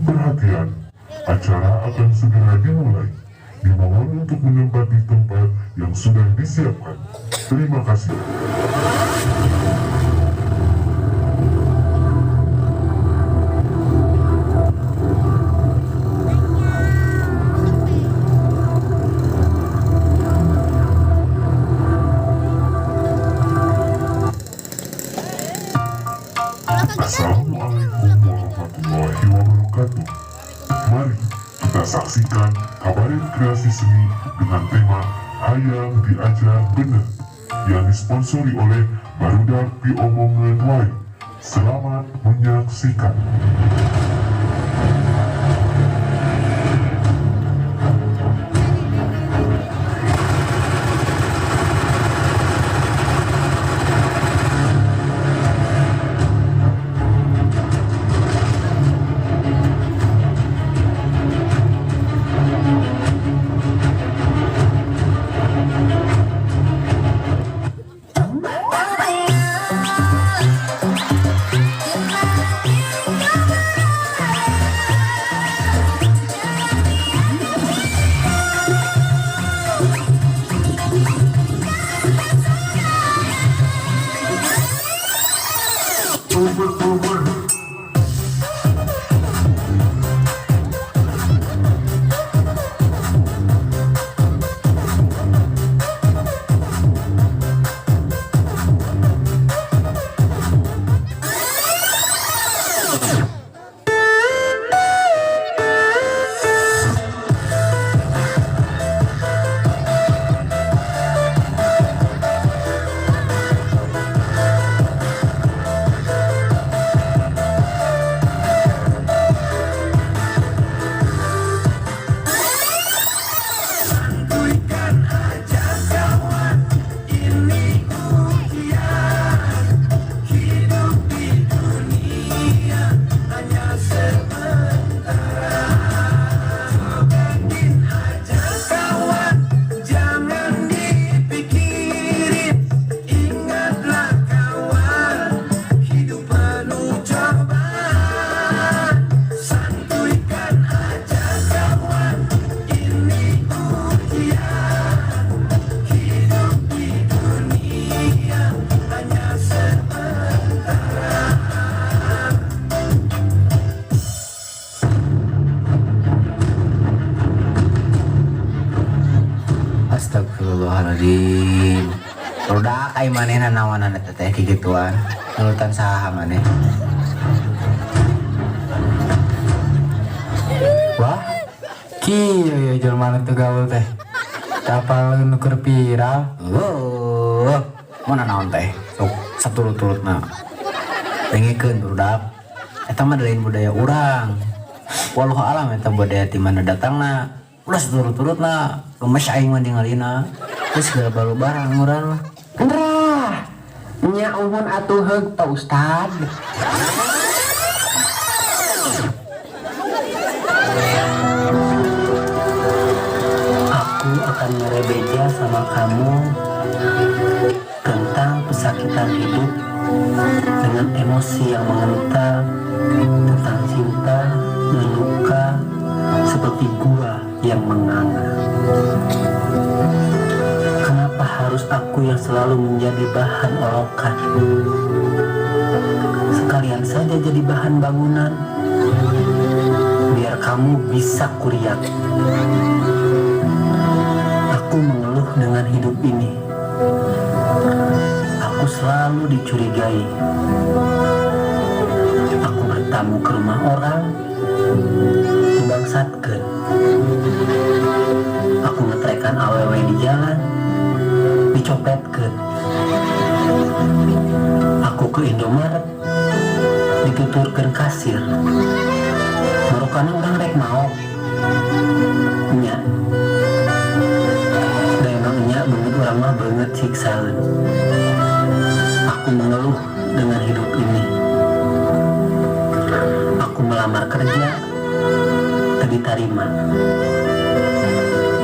Perhatian, acara akan segera dimulai. Dimohon untuk menempati tempat yang sudah disiapkan. Terima kasih. Assalamualaikum warahmatullahi wabarakatuh. Mari kita saksikan kabaret kreasi seni dengan tema Hayang Diajar Bener yang disponsori oleh Barudak Piomongan Wae. Selamat menyaksikan. Astagfirullahaladzim. Barudak, ai manehna naonan eta teh kikituan? Nurutan saha maneh? Wah, kieu ya jelema nu teu gaul teh. Teu apal nu keur viral. Oh, mana naon teh? Sok saturut-turutna. Dengekeun, barudak. Eta mah lain budaya urang. Wallahu alam eta budaya ti mana datangna. Ulah saturut-turutna. Gemes aing mah ningalina. Terus segala balu barang urang mah. Ndrah, nya uhun atuh heug Pak Ustad. Aku akan merebeja sama kamu tentang pesakitan hidup dengan emosi yang mengental, tentang cinta dan luka seperti gua yang menganga. Kenapa harus aku yang selalu menjadi bahan olokan? Sekalian saja jadi bahan bangunan, biar kamu bisa kuriak. Aku mengeluh dengan hidup ini. Aku selalu dicurigai. Aku bertamu ke rumah orang, dibangsatkeun. Aku ngetrekan awewe di jalan, dicopetkeun. Aku ke Indomaret, dituturkeun kasir. Marukana urang rek maok. Nya. Da emang nya beungeut urang mah beungeut siksaeun. Aku mengeluh dengan hidup ini. Aku melamar kerja, teu diterima.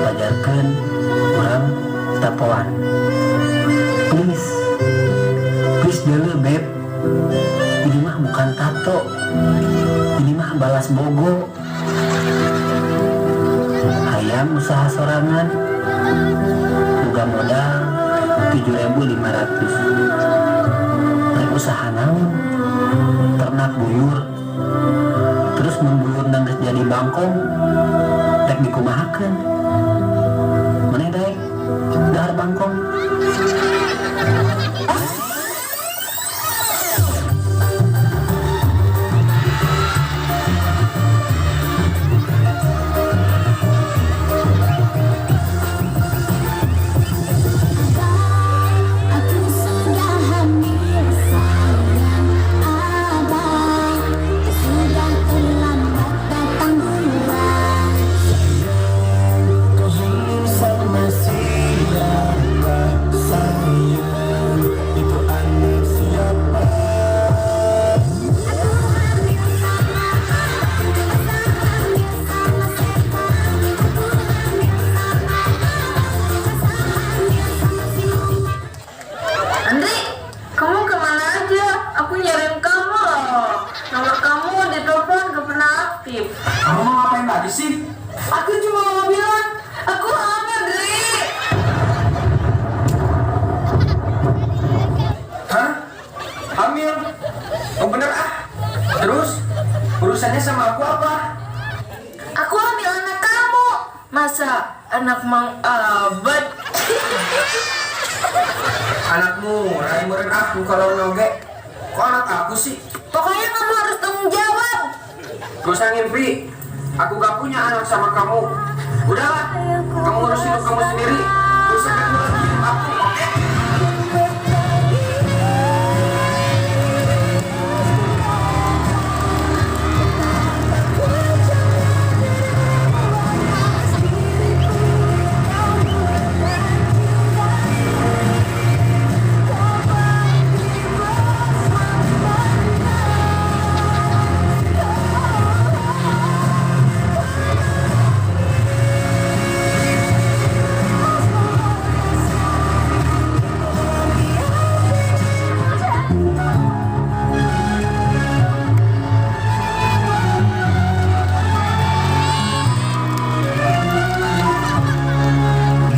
Pajarkeun urang tatoan. Please, please deuleu, beb. Ini mah bukan tato. Ini mah Balas bogo. Hayang usaha sorangan. Boga modal 7.500. Rek usaha naon? Ternak buyur. Terus mun buyur geus jadi bangkong, rek dikumahakeun? Maneh daek dahar bangkong? Aku sudah hamil, sayang abang. Sudah terlambat datang bulan. Kau hamil sama siapa, sayang? Itu anak siapa? Aku hamil sama abang. Masa hamil sama setan? Aku hamil sama abang. Masa hamil sama siluman? Andri, kamu kemana aja? Aku nyariin kamu loh. Nomor kamu di telepon gak pernah aktif. Kamu mau ngapain lagi sih? Aku cuma mau bilang, aku hamil, Dri. Hah? Hamil? Oh, bener ah. Terus urusannya sama aku apa? Aku hamil anak kamu. Masa anak Mang Abad? Anakmu, rai meureun aku kalau noge. Kok anak aku sih? Pokoknya kamu harus tanggung jawab. Gak usah ngimpi. Aku gak punya anak sama kamu. Udahlah, kamu urus hidup kamu sendiri. Gak usah ganggu lagi hidup aku, oke?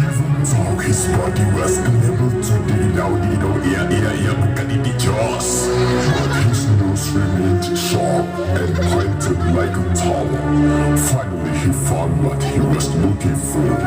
Even though his body was unable to dig it out, iya, bukan ini jos. But his nose remained sharp and pointed like a tower. Finally, he found what he was looking for.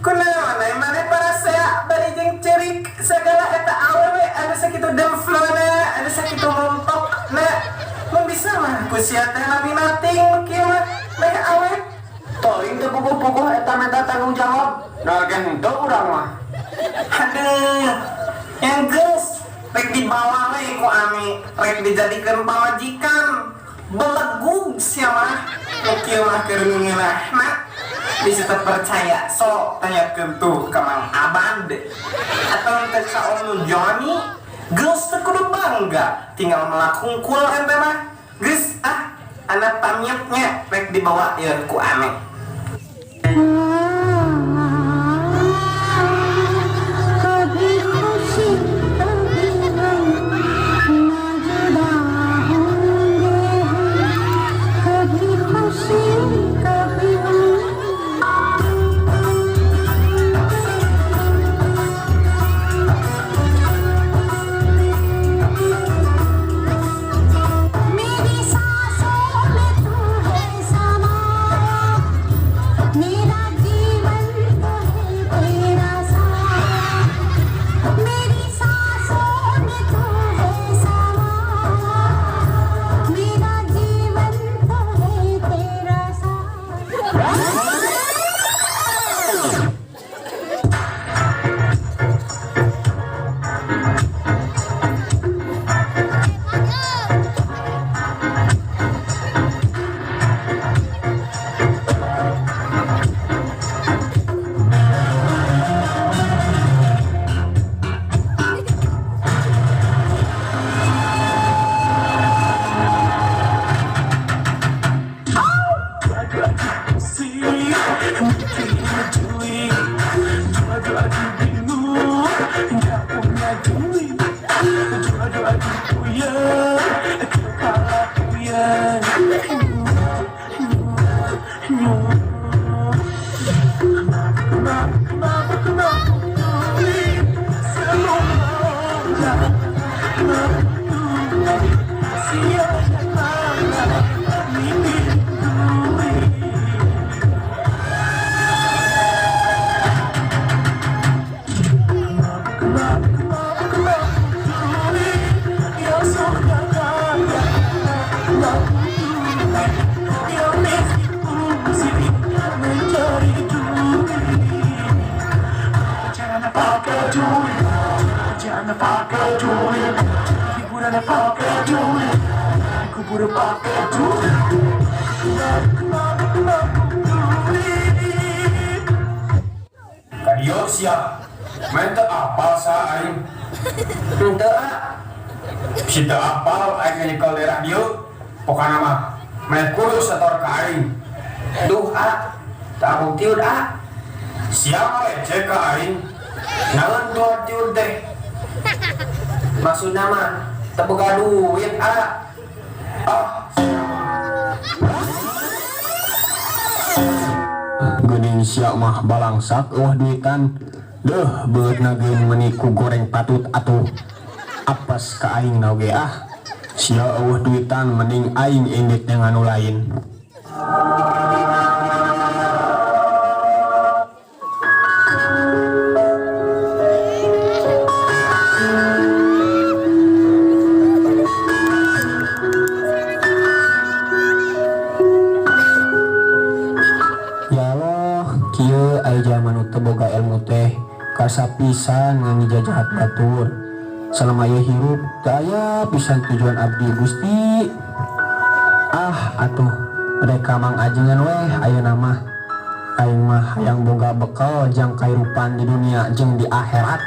Kunaon ai maneh parasea bari jeung ceurik segala eta awewe anu sakitu demflona, anu sakitu montokna? Mun bisa mah ku sia teh nabi nating nu kieu mah meh awet. Toing teu puguh-puguh eta minta tanggung jawab. Nah, ge henteu urang mah. Aduh, yang geus rek dibawa we ku Ami, rek dijadikeun pamajikan. Belegug sia mah, nu kieu mah keur ngeunahna. Bisa percaya sok tanyakeun tuh ka Mang Abad atau teh ka Om Joni. Geus teu kudu bangga, tinggal melak hungkul ente mah. Geus ah, anak pamitnya rek dibawa ya ku ame. कभी खुशी कभी गम ना जुदा होंगे हम, कभी खुशी कभी गम। मेरी सांसों में तू है समाया, मेरा जीवन तो है तेरा साया। मेरी सांसों में तू है समाया, मेरा जीवन तो है तेरा साया। Kadieu sia. Main teu apal sa aing? Henteu ah. Si teu apal aing nyekel daerah dieu. Pokana mah main kudu setor ka aing. Duh ah, teu tiud ah. Sia ngaleceh ka aing. Naon tuh tiud teh? Maksudna mah teu boga duit ah. Ah, Geuning sia mah balangsak euweuh duitan. Deuh, beungeutna geun meuni ku goreng patut atuh. Apes ka aing na oge ah. Sia euweuh duitan mending aing indit neangan nu lain. Ya Allah, kieu aya jalma nu teu boga ilmu teh karasa pisan ngan jajahat batur. Selama ieu hirup teu aya pisan tujuan abdi Gusti. Ah, atuh rek ka Mang Ajengan weh ayeuna mah. Aing mah hayang boga bekal jang kahirupan di dunia jeung di akhirat.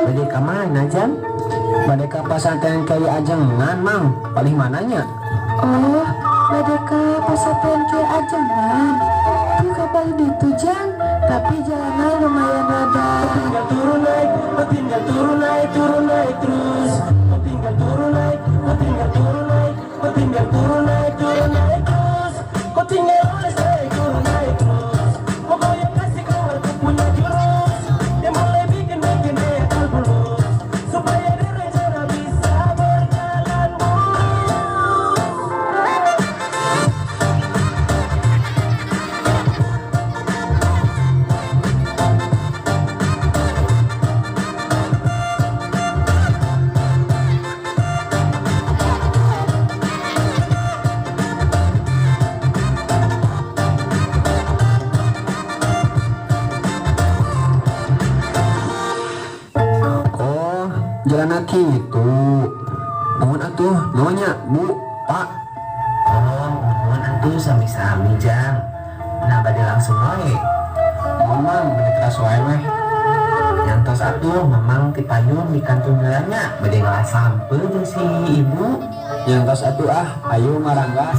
Bade ka mana, Jang? Bade ka pasantren Kiai Ajengan, Mang. Palih mananya? Oh, bade ka pasantren Kiai Ajengan. Tuh ka palih ditu, Jang. Tapi jalanan lumayan rada. Tinggal turun naik, tinggal turun naik, turun naik terus. Tinggal turun naik, tinggal turun naik, tinggal turun naik, turun naik terus. Kau tinggal oles naik, turun naik terus. Pokoknya kasih keluar kau punya jurus. Yang boleh bikin bikin dia bulus. Supaya dia rencana bisa berjalan mulus. Jalan kitu. Nuhun atuh, nuhun nya, Bu, Pak. Oh, nuhun atuh sami-sami, Jang. Nah, bade langsung wae. Mamang, bade teras wae weh. Nyantos atuh, Mamang ti payun di kantun heula nya, bade ngalah sampeu jeung si Ibu. Nyantos atuh ah, ayo marangga.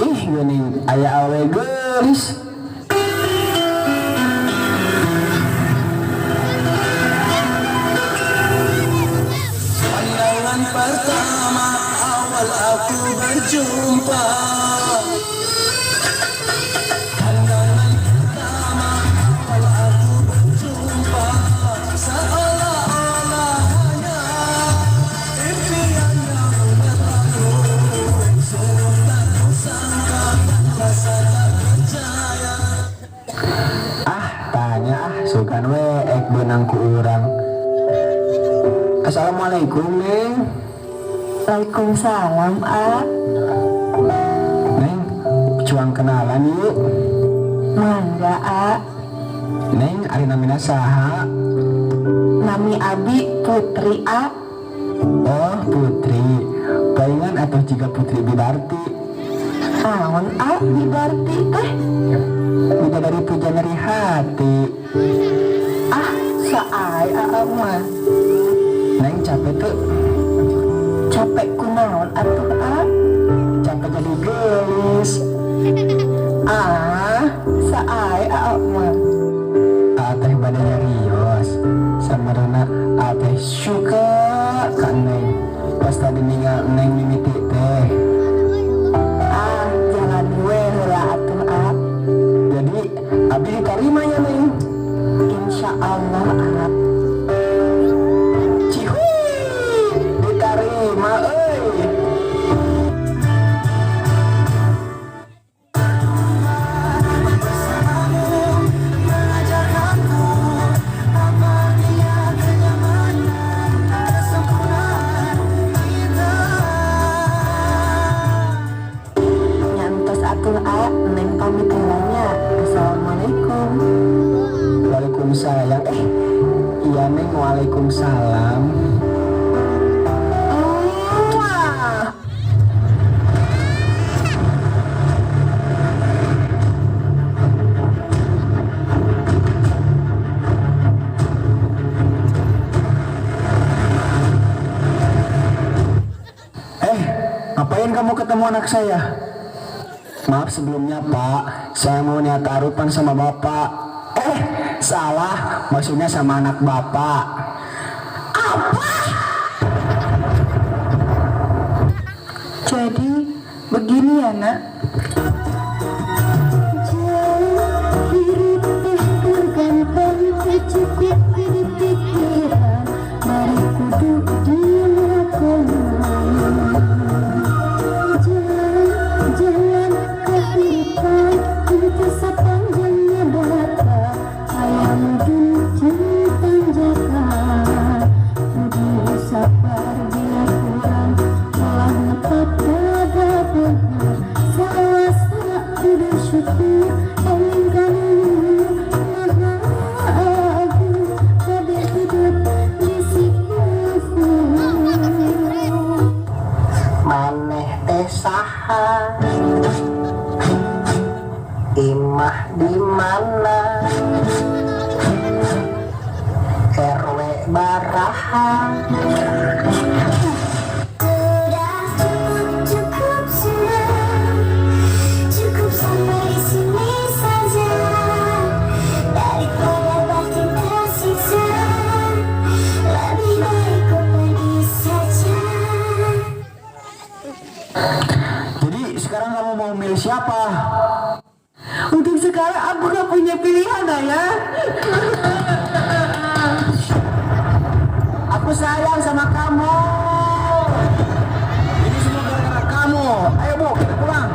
Ih, geuning aya awewe geulis. Pandangan pertama awal aku berjumpa. Pandangan pertama awal aku berjumpa, seolah-olah hanya impian yang berlalu. Sungguh tak kusangka dan rasa tak percaya. Ah, tanya ah, sugan we ek beunang ku urang. Assalamualaikum, Neng. Waalaikumsalam, A. Neng, cuang kenalan yuk. Mangga, A. Neng, ari namina saha? Nami Abi Putri, A. Oh, Putri. Palingan atau jika Putri Bidarti. Naon, A, Bidarti teh? Bidadari puja dari hati. Ah, saai Aa mah. Neng capek tuh. Capek kunaon atuh, A? Capek jadi geulis. Ah, saai Aa mah. Aa teh bade nyarios. Samarana Aa teh suka ka Neng. Pas tadi ninggal Neng mimiti teh. Ah, jalan we heula atuh, A. Jadi abi diterima ya, Neng? Insya Allah, A. Cihuy, diterima euy. Bersamamu mengajarkanku apa artinya kenyamanan, kesempurnaan kita. Nyantos atuh, A, Neng pamit heula nya. Assalamualaikum. Waalaikumsalam. Iya Neng, waalaikumsalam. Muah. Eh, ngapain kamu ketemu anak saya? Maaf sebelumnya Pak, saya mau niat taruhan sama Bapak. Eh, salah, maksudnya sama anak Bapak. Apa? Jadi begini ya, Nak. Hirup teh tergantung cukup di pikiran, mari kudu dilakonan. Jalan kehidupan itu sepanjangnya data hayang mudun tanjakan, kudu sabar bila kurang ulah ngetop gagal benar salasa kudu syukur eling kanu maha agung kabeh hidup bisi kufur. Maneh teh saha? Imah di mana? RW baraha? Sudah cukup, cukup sudah. Cukup sampai nikah. Untuk sekarang aku gak punya pilihan, Ayah. Aku sayang sama kamu. Ini semua gara-gara kamu. Ayo, Bu, kita pulang.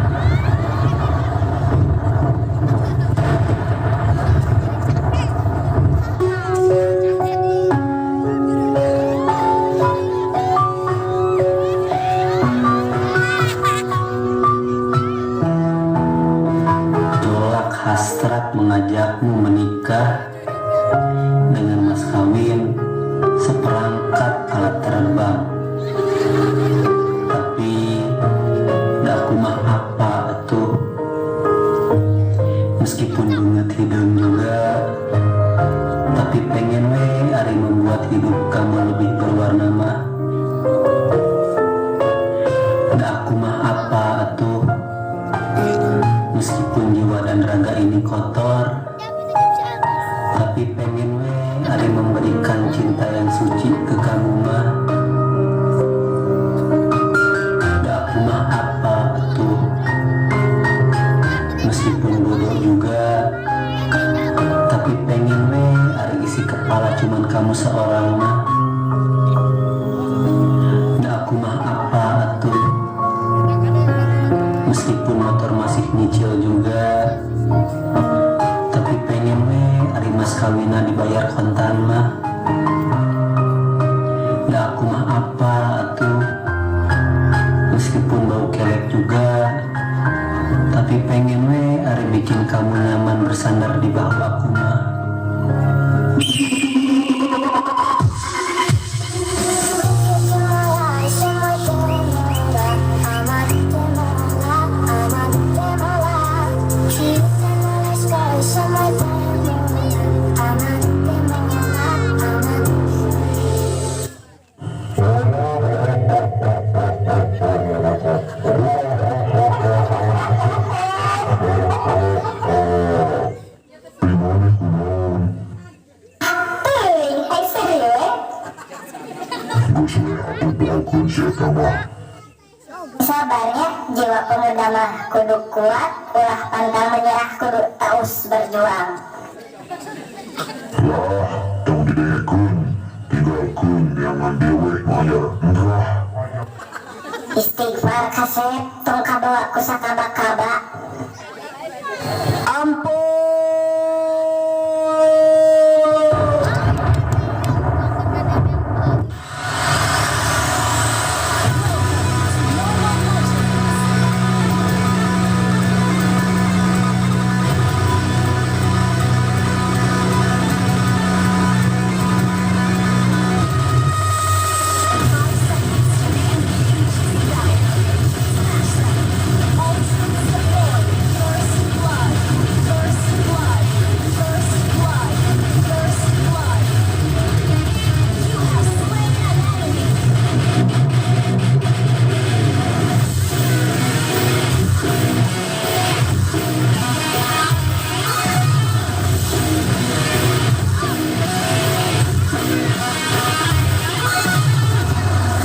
Tolak hasrat mengajakmu menikah dengan mas kawin seperangkat alat terbang. Tapi da aku mah apa atuh. Meskipun beungeut hideung juga, tapi pengen we ari membuat hidup kamu lebih berwarna mah. Da aku mah apa atuh. Meskipun jiwa dan raga ini kotor, tapi pengen we ari memberikan cinta yang suci ke kamu mah. Da aku mah apa atuh. Meskipun bodoh juga, tapi pengen we ari isi kepala cuman kamu seorang mah. Da aku mah apa atuh. Meskipun motor masih nyicil juga, tapi pengen we ari mas kawina dibayar kontan mah. Da aku mah apa atuh. Meskipun bau kelek juga, tapi pengen we ari bikin kamu nyaman bersandar di bahu aku mah. Di kunaon? Teuing, ai serius? Geus we atuh pohokeun si eta mah. Sabarnya, jiwa pemuda mah kudu kuat, ulah pantang menyerah, kudu terus berjuang. Lah, tong didengekeun, tinggalkeun neangan dewe mayar enggah. Istighfar kasep, tong kabawa ku sakaba-kaba. Ampun.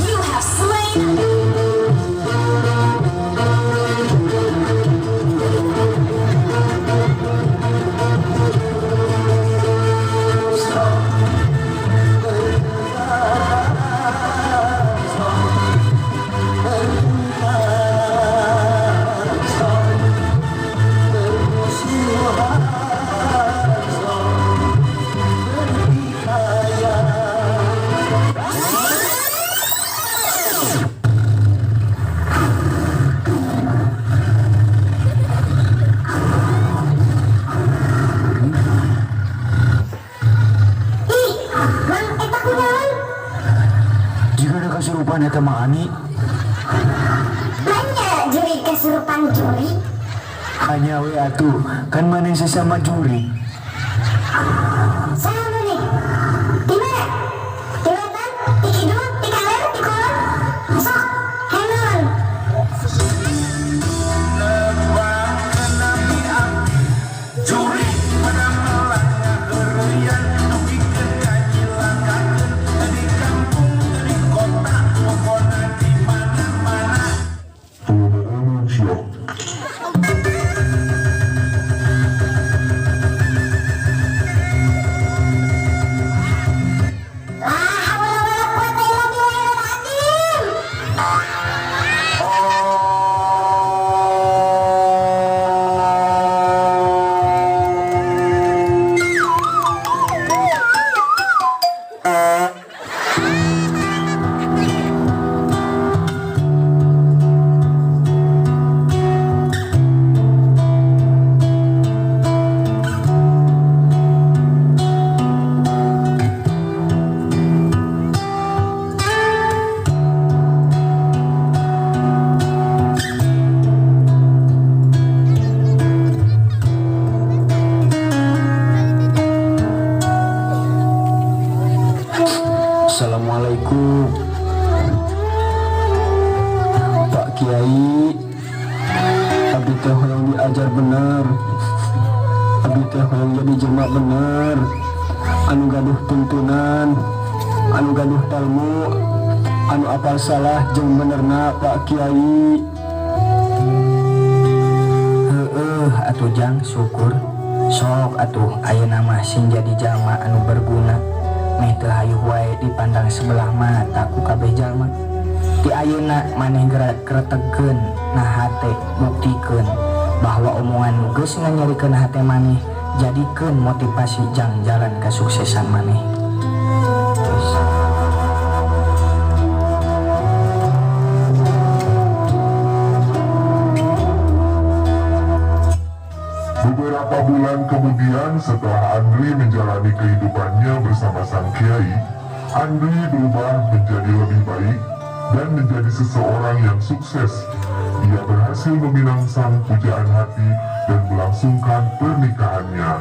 You have slain. Ih, Mang, eta kunaon? Jika ada kesurupan eta mah Ani. Manya jurig kesurupan jurig? Hanya we atuh, kan maneh sesama jurig. Saha maneh? Di mana? Di wetan? Di kidul? Di kaler? Di kulon? Sok, henon. Jurig pada melangnya heureuyan dugikeun ka nyilakakeun di kampung di kota pokona di mana-mana. Teu bohongan sia. belajar bener. Abdi teh hoyong jadi jelma bener, anu gaduh tuntunan, anu gaduh ilmu, anu apal salah jeung benerna, Pak Kiai. Heeh atuh, Jang, syukur. Sok atuh, ayeuna mah sing jadi jalma anu berguna, meh teu hayuh wae dipandang sebelah mata ku kabeh jalma. Ti ayeuna maneh geura kretegkeun na hate, buktikeun bahwa omongan nu geus nganyerikeun hate maneh jadikeun motivasi jang jalan kesuksesan maneh. Terus. Beberapa bulan kemudian setelah Andri menjalani kehidupannya bersama sang kiai, Andri berubah menjadi lebih baik dan menjadi seseorang yang sukses. Ia berhasil meminang sang pujaan hati dan melangsungkan pernikahannya.